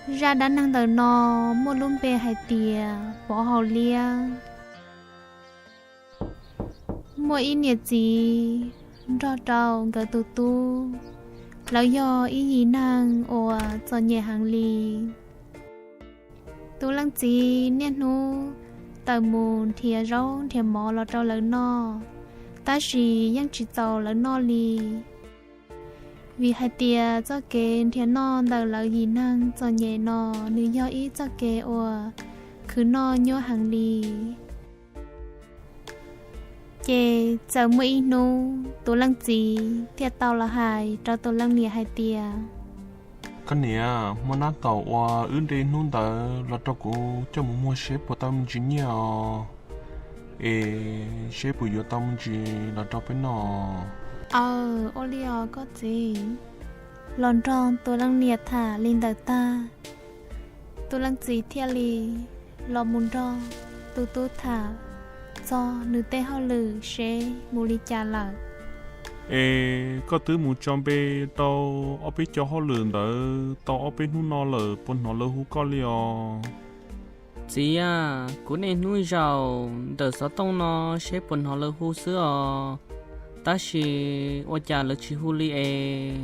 Zaj dab neeg ntawm no muaj lub npe hais tias Pov Haus Liab. Muaj ib niam txiv nrog rau nkawd tus tub, lawv yog ib yim neeg uas txom nyem heev li. Tus leej txiv niaj hnub tawm mus nrhiav zaub nrhiav mov los rau lawv noj, tab sis yeej tsis txaus lawv noj li. Vim hais tias txoj kev nrhiav noj ntawm lawv yim neeg txom nyem no nws yog ib txoj kev uas khwv noj nyuaj heev li. Ces txawm muaj ib hnub tus leej txiv thiaj tau los hais rau tus leej niam hais tias, Koj niam, hmo nab tom uas wb nte hnub ntawd los rau kuv coj mus muag seb puas tau me ntsis nyiaj os, es seb puas yuav tau me ntsis los rau peb noj. Aw, ua li os koj txiv. Los nrog tus leej niam tham li ntawd tag, tus leej txiv thiaj li los mus nrog tus tub tham txog nws tej hauj lwm seb mus li cas lawm. Es koj twb mus tso npe rau ob peb co hauj lwm ntawd tau ob peb hnub no lawm, puas hnov lawv hu koj li os? Txiv a, kuv niaj hnub zaum ntawm xov tooj no seb puas hnov lawv hu xwb os, tab sis ua cas lawv tsis hu li es.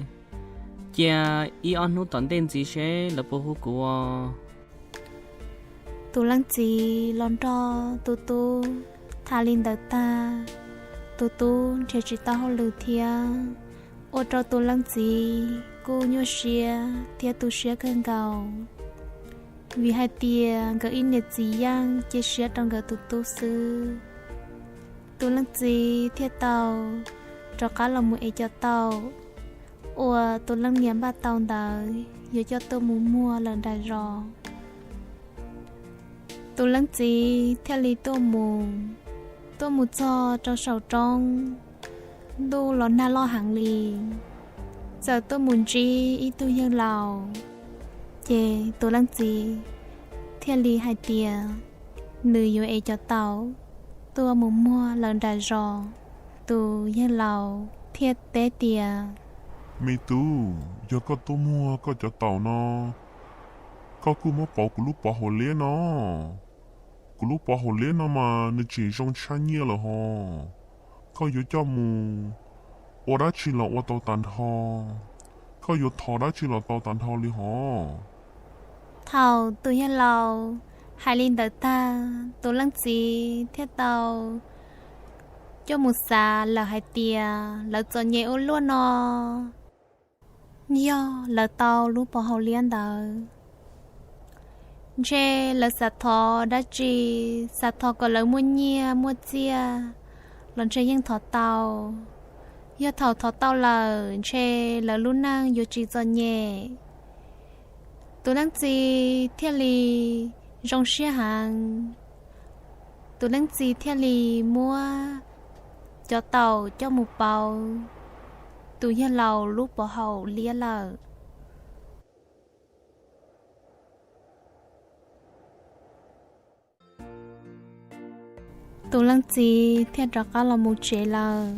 Cia ib ob hnub tom ntej ntxiv seb lawv puas hu kuv os. Tus leej txiv los nrog tus tub tham li ntawd tag, tus tub nrhiav tsis tau hauj lwm thiab, ua rau tus leej txiv kuj nyuaj siab thiab tu siab kawg nkaus, vim hais tias nkawd ib niam txiv yeej cia siab rau nkawd tus tub xwb. Tus leej txiv thiaj tau rov qab los mus ev cov taum uas tus leej niam npaj tau ntawd yuav coj tuaj mus muag lawm nram zos. Tus leej txiv thiaj li tuaj mus, tuaj mus txog rau saum roob, ntuj los nag loj heev li, txawm tuaj mus ntsib ib tug yawg laus. Ces tus leej txiv thiaj li hais tias nws yuav ev cov taum tuaj mus muag lawm nram zos. Tus yawg laus thiaj teb tias, Me tub, yog koj tuaj muag koj cov taum no, koj kuj muab pauv kuv lub pov haum liab no. Kuv lub pov haum liab no mas nws tseem zoo tshaj nyiaj lawm hos. Koj yuav coj mus ua dab tsi los ua tau tas nrho, koj yuav thov dab tsi los tau tas nrho li hos. Thaum tus yawg laus hais li ntawd tag, tus leej txiv thiaj tau coj mus xav lawm hais tias lawv txom nyem ua luaj no, yog lawv tau lub pov haum liab ntawd, ntshe lawv xav thov dab tsi, xav thov kom lawv muaj nyiaj muaj txiaj los ntshe yeej thov tau. Yog thaum thov tau lawm ntshe lawv lub neej yuav tsis txom nyem. Tus leej txiv thiaj li zoo siab heev. Tus leej txiv thiaj li muab cov taum coj mus pauv tus yawg laus lub pov haum liab lawm. Tus leej txiv thiaj rov qab los mus tsev lawm.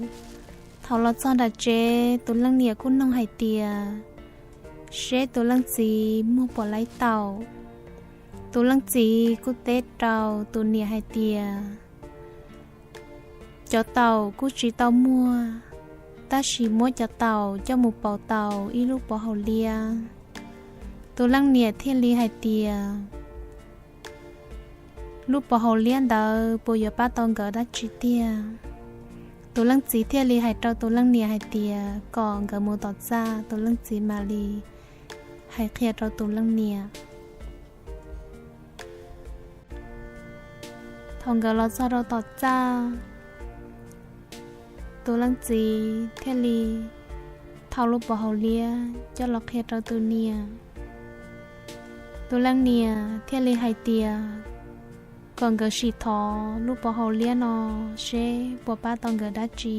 Thaum los txog nram tsev, tus leej niam kuj noog hais tias seb tus leej txiv muag puas laib taum. Tus leej txiv kuj teb rau tus niam hais tias cov taum kuj tsis tau muag, tab sis muab cov taum coj mus pauv tau ib lub pov haum liab. Tus leej niam thiaj li hais tias lub pov haum liab ntawd puas yuav pab tau nkawd dab tsi tiag. Tus leej txiv thiaj li hais rau tus leej niam hais tias kom nkawd mus tom txaj, tus leej txiv mam li hais qhia rau tus leej niam. Thaum nkawd los txog rau tom txaj, tus leej txiv thiaj li thau lub pov haum liab coj los qhia rau tus niam. Tus leej niam thiaj li hais tias kom nkawd sim thov lub pov haum liab no seb puas pab tau nkawd dab tsi.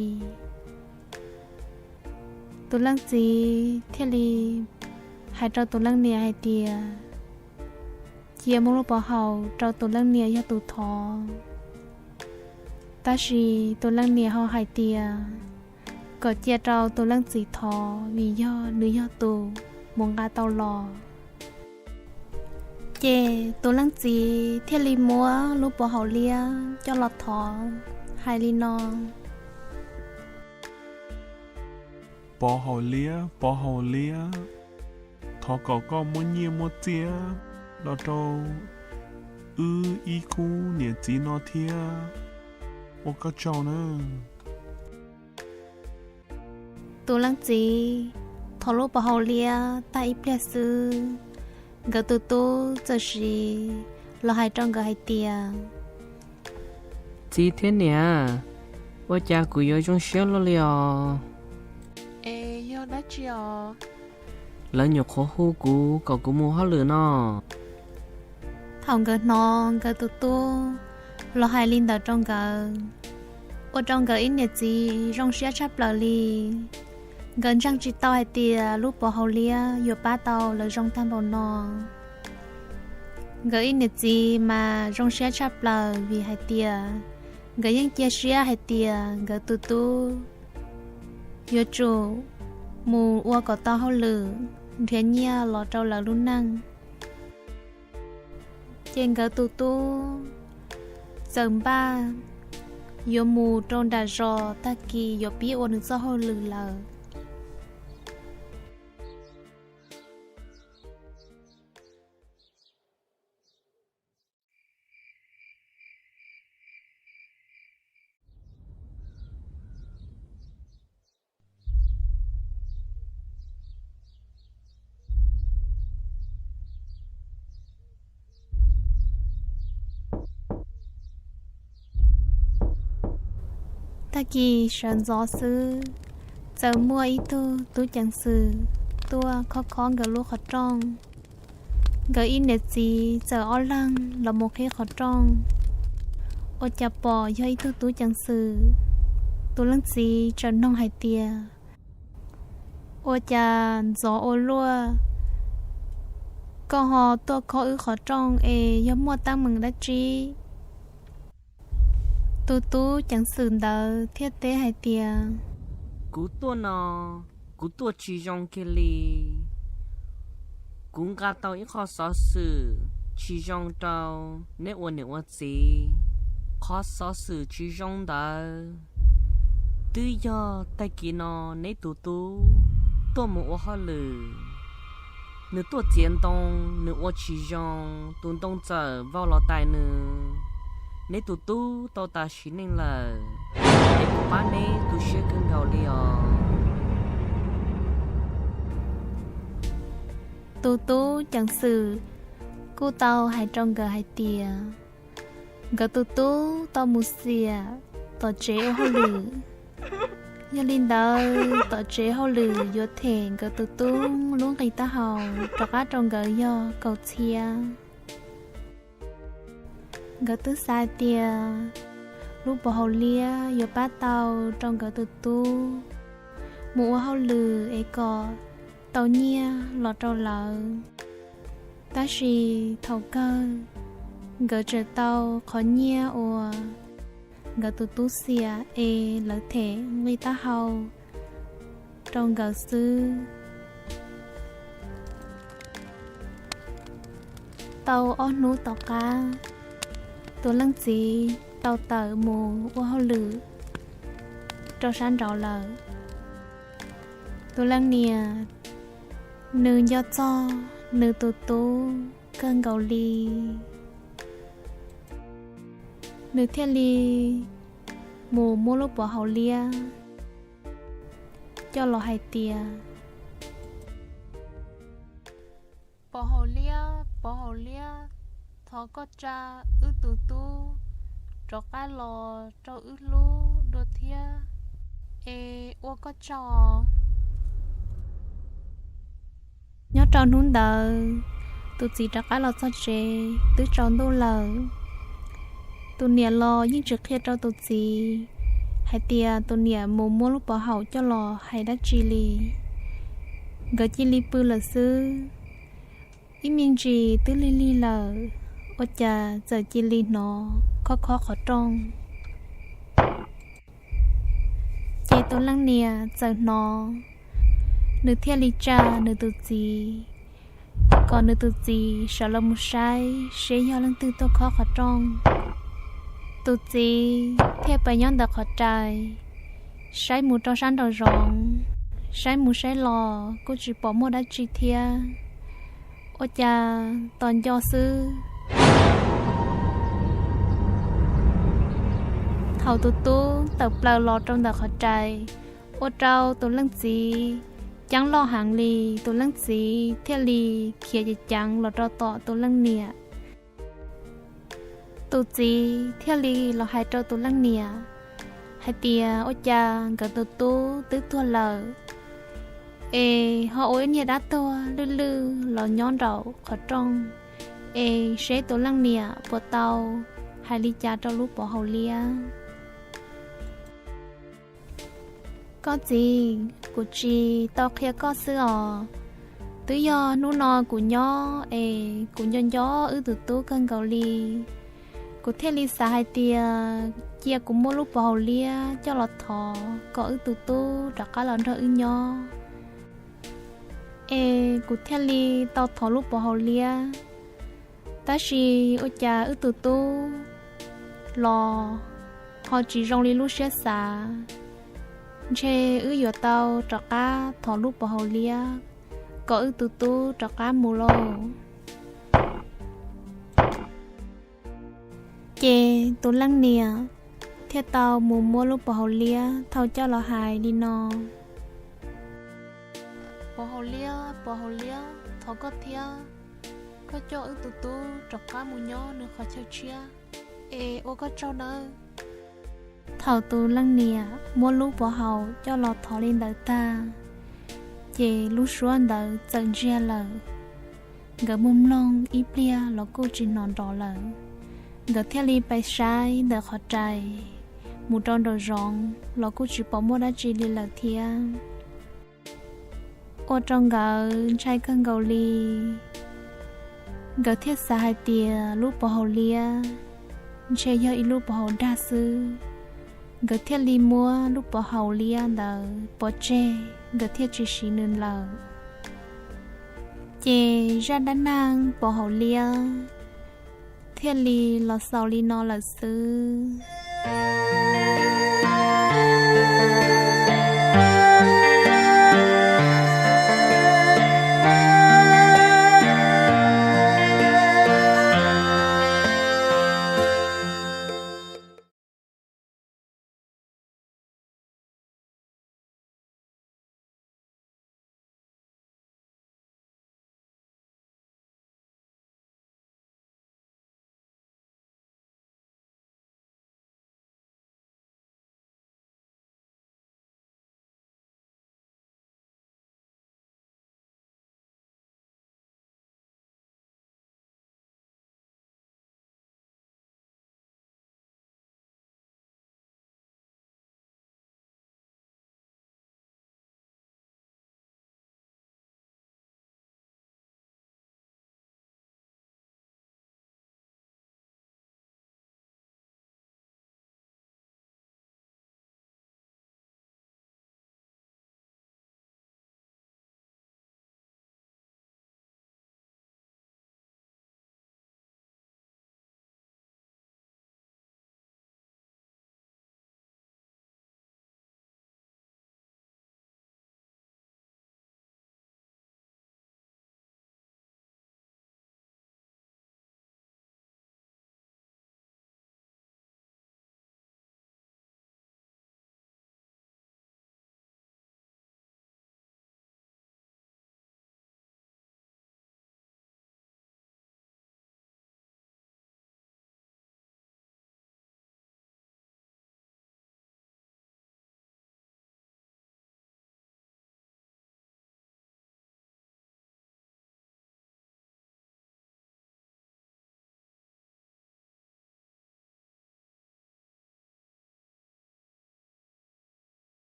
Tus leej txiv thiaj li hais rau tus leej niam hais tias cia muab lub pov haum rau tus leej niam yog tus thov. Tab sis tus leej niam ho hais tias kom cia rau tus leej txiv thov vim yog nws yog tus mus nqa tau los. Ces tus leej txiv thiaj li muab lub pov haum liab coj los thov hais li no: Pov haum liab, pov haum liab, thov kom koj muab nyiaj muab txiaj los rau wb ib khub niam txiv no thiab, ua koj tsaug nawb. Tus leej txiv thov lub pov haum liab tag ib pliag xwb, nkawd tus tub txawm siv los hais rau nkawd hais tias: Txiv thiab niam, ua cas kuv yuav zoo siab luaj li os? Es yog dab tsi os? Lawv nyuam qhuav hu kuv kom kuv mus hauj lwm no. Thaum nkawd hnov nkawd tus tub los hais li ntawd rau nkawd, ua rau nkawd ib niam txiv zoo siab tshaj plaws li. Nkawd ntseeg tsis tau hais tias lub pov haum liab yuav pab tau lawv zoo tag npaum no. Nkawd ib niam txiv mas zoo siab tshaj plaws vim hais tias nkawd yeej cia siab hais tias nkawd tus tub yuav tsum mus ua kom tau hauj lwm nrhiav nyiaj los rau lawv lub neej. Ces nkawd tus tub txawm npaj yuav mus rau nram zos, tag kis yuav pib ua nws txoj hauj lwm lawm. Tag kis sawv ntxov xwb, txawm muaj ib tug tub ceev xwm tuaj khob khob nkawd lub qhov rooj. Nkawd ib niam txiv txawm ob leeg los mus qhib qhov rooj, ua cas pom yog ib tug tub ceev xwm. Tus leej txiv txawm noog hais tias: Ua cas ntxov ua luaj, koj ho tuaj khob wb qhov rooj es yog muaj teeb meem dab tsi? Tus tub ceev xwm ntawd thiaj teb hais tias: Kuv tuaj no, kuv tuaj tsis zoo kiag li. Kuv nqa tau ib qho xov xwm tsis zoo rau neb ua niam ua txiv. Qhov xov xwm tsis zoo ntawd twb yog tag kis no neb tus tub tuaj mus ua hauj lwm, nws tuaj txiav ntoo, nws ua tsis zoo, tus ntoo txawm vau los tais nws. Neb tus tub tau tas sim neej lawm, es kuv pab neb tu siab kawg nkaus li os. Tus tub ceev xwm kuj tau hais rau nkawd hais tias nkawd tus tub tau mus xiam tom tsev ua hauj lwm. Yog li ntawd tom tsev hauj lwm yuav them nkawd tus tub lub nqi taub hau rov qab rau nkawd yog kaum txhiab. Nkawd twb xav hais tias lub pov haum liab yuav pab tau rau nkawd tus tub mus ua hauj lwm es kom tau nyiaj los rau lawv. Tab sis thaum kawg nkawd tseem tau qhov nyiaj uas nkawd tus tub xiam es lawv them nqi taub hau rau nkawd xwb. Tau ob hnub tom qab, tus leej txiv tau tawm mus ua hauj lwm rau sab nraud lawm. Tus leej niam, nws nco txog nws tus tub kawg nkaus li, nws thiaj li mus muab lub pov haum liab coj los hais tias: Pov haum liab, pov haum liab, thov koj tsa wb tus tub rov qab los rau wb hlub dua thiab, es ua koj tsaug. Nyob rau hnub ntawd, tus txiv rov qab los txog tsev twb tsaus ntuj lawm. Tus niam los yeej tsis qhia rau tus txiv hais tias tus niam mus muab lub pov haum coj los hais dab tsi li. Nkawd cia li pw lawm xwb. Ib me ntsis twb lig lig lawm, ua cas txawm cia li hnov khob khob qhov rooj. Ces tus leej niam txawm hnov, nws thiaj li tsa nws tus txiv kom nws tus txiv sawv los mus saib seb yog leej twg tuaj khob qhov rooj. Tus txiv thiaj pais nyob ntawm qhov rais, saib mus rau sab nraum zoov, saib mus saib los kuj tsis pom muaj dab tsi thiab. Ua cas tos nco xwb, thaum tus tub tawm plaws los rau ntawm qhov rais, ua rau tus leej txiv ceeb loj heev li. Tus leej txiv thiaj li khiav ceev ceev los rau tom tus leej niam. Tus txiv thiaj li los hais rau tus leej niam hais tias ua cas nkawd tus tub twb tuag lawm, es ho ua ib niag dab tuag lwj lwj los nyob nraum qhov rooj, es seb tus leej niam puas tau hais li cas rau lub pov haum liab. Koj txiv, kuv tsis tau qhia koj xwb os. Twb yog hnub no kuv nyob es kuv nco nco wb tus tub kawg nkaus li. Kuv thiaj li xav hais tias cia kuv muab lub pov haum liab coj los thov kom wb tus tub rov qab los nrog wb nyob. Es kuv thiaj li tau thov lub pov haum liab. Tab sis ua cas wb tus tub los ho tsis zoo li lub siab xav. Ntshe wb yuav tau rov qab thov lub pov haum liab kom wb tus tub rov qab mus lauj. Ces tus leej niam thiaj tau mus muab lub pov haum liab thau coj los hais li no: Pov haum liab, pov haum liab, thov koj thiab, koj coj wb tus tub rov qab mus nyob nws qhov chaw tshiab, es ua koj tsaug nawb. Thaum tus leej niam muab lub pov haum coj los thov li ntawd tag, ces lub suab ntawd txawm ntsiag lawm. Nkawd mus mloog ib pliag los kuj tsis hnov nrov lawm. Nkawd thiaj li pais saib ntawm qhov rais mus rau nraum zoov los kuj tsis pom muaj dab tsi li lawm thiab. Ua rau nkawd ntshai kawg nkaus li. Nkawd thiaj xav hais tias lub pov haum liab ntshe yog ib lub pov haum dag xwb. Nkawd thiaj li muab lub pov haum liab ntawd pov tseg, nkawd thiaj tsis siv nws lawm. Ces zaj dab neeg pov haum liab thiaj li los xaus li no lawm xwb.